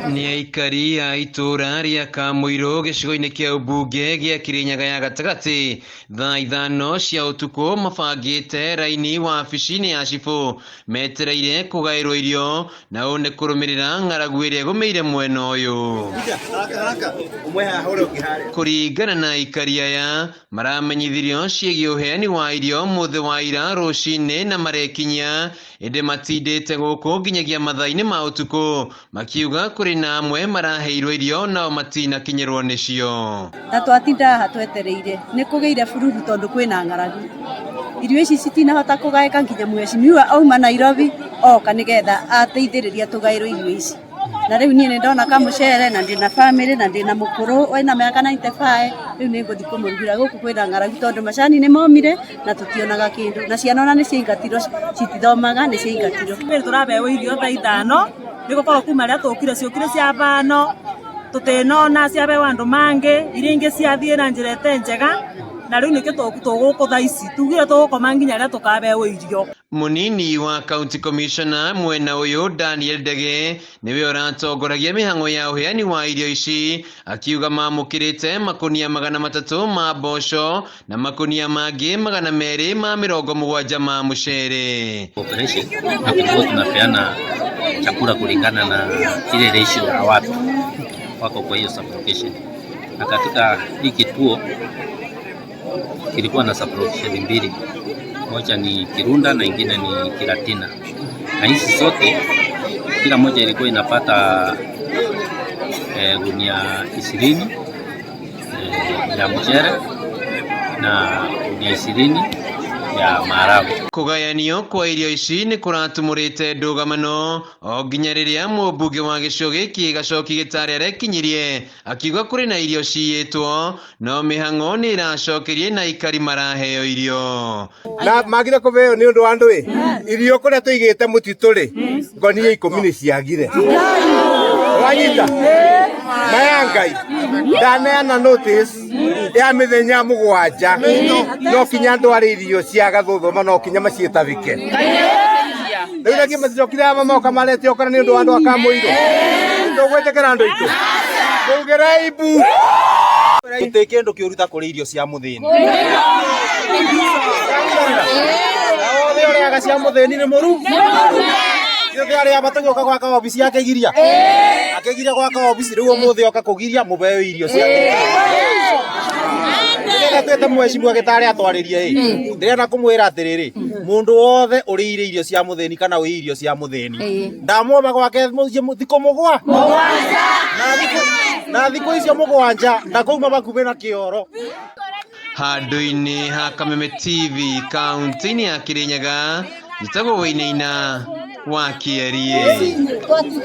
Nĩ aikari a itũũra rĩa Kamũirũ gĩcigo-inĩ kĩa ũmbunge gĩa Kĩrĩnyaga ya gatagatĩ thaa 5 cia ũtukũ mabangĩte raini wabici-inĩ ya cibũ metereire kũgaĩrwo irio na ũũ nĩ kũrũmĩrĩra ng'aragu ĩrĩa ĩgũmĩire mwena ũyũ. Kũringana na aikari aya maramenyithirio ciĩgiĩ ũheani wa irio mũthĩ wa ira rũcinĩ na marekinyia ĩndĩ matindĩte gũkũ nginyagia mathaa-inĩ ma ũtukũ makiuga kũrĩ na amwe maraheirwo irio nao matinakinyĩrwo nĩcio. Na twatinda haha twetereire nĩ kũgĩire bururu tondũ kwĩna ng'aragu. Irio ici citinahota kũgaĩka nginya mheshimiwa auma Nairobi oka nĩgetha ateithĩrĩria tũgaĩrwo irio ici. Na rĩu niĩ nĩ ndona kamũcere na ndĩna bamĩrĩ na ndĩna mũkũrũ wĩna mĩaka 95, rĩu nĩ ngũthiĩ kũmũrugĩra. Gũkũ kwĩna ng'aragu tondũ macani nĩ momire na tũtionaga kĩndũ, na ciana ona nĩ ciaingatirwo, citithomaga, nĩ ciaingatirwo. Rĩu tũrabeo irio thaa 5 nĩ gũkorwo kuma rĩrĩa tũkire ciũkire cia bano tũtinona ciabeo andũ mangĩ iria ingĩ ciathiĩ na njĩra ĩte njega na rĩu nĩkĩo tũgũkũ thaa ici tugire tũgũkoma nginya rĩrĩa tũkabeo irio. Mũnini wa County Commissioner mwena ũyũ Daniel Ndege nĩwe ũratongoragia mĩhang'o ya ũheani wa irio ici akiuga mamũkĩrĩte makunia 300 ma mboco na makunia mangĩ 270 ma mũcere. Operation na tulikuwa tunapeana chakula kulingana na ile ratio ya watu wako kwa hiyo sublocation, na katika hii kituo kilikuwa na sublocation mbili, moja ni Kirunda na ingine ni Kiratina, na hizi zote kila moja ilikuwa inapata gunia 20 ya mchere na gunia 20 ya maharagwe. Kũgayanio kwa irio ici nĩ kũratumũrĩte ndũgamano o nginya rĩrĩa mũmbunge wa gĩcigo gĩkĩ Gacoki Gĩtarĩ arekinyirie akiuga kũrĩ na irio ciyĩtwo no mĩhang'o nĩ ĩracokerie na aikari maraheo irio. Na magire kũbeo nĩ ũndũ wa andũ ĩ irio kũrĩa tũigĩte mũtitũ rĩ ngonia 10 nĩ ciagire. Wanyita maya Ngai ndaneana notice ya mĩthenya 7 no kinya andũ arĩ irio cia gathũthũma no kinya maciĩtabike. Rĩu rĩngĩ maticokire aba moka marete okana nĩ ũndũ wa andũ a Kamũirũ. Tũgwĩtĩkĩra andũ aitũ. Tugĩrei mbu. Gũtirĩ kĩndũ kĩũru ta kũrĩa irio cia mũthĩni. Na othe ũrĩaga cia mũthĩni nĩ mũru. Ithuĩ arĩa matũgĩũka gwaka obici akĩgiria. Akĩgiria gwaka obici rĩu ũmũthĩ oka kũgiria mũbeo irio cia nĩgetha twĩte mheshimiwa Gĩtarĩ atwarĩrie ĩ. Ndĩrenda kũmwĩra atĩrĩrĩ, mũndũ wothe ũrĩire irio cia mũthĩni kana ũĩ irio cia mũthĩni ndamwoma gwake mũciĩ thikũ mũgwa na thikũ icio 7 ndakũuma bakuhĩ na kĩoro. Handũ-inĩ ha Kameme TV kaunti-inĩ ya Kĩrĩnyaga njĩtagwo Wainaina wa Kĩeriĩ.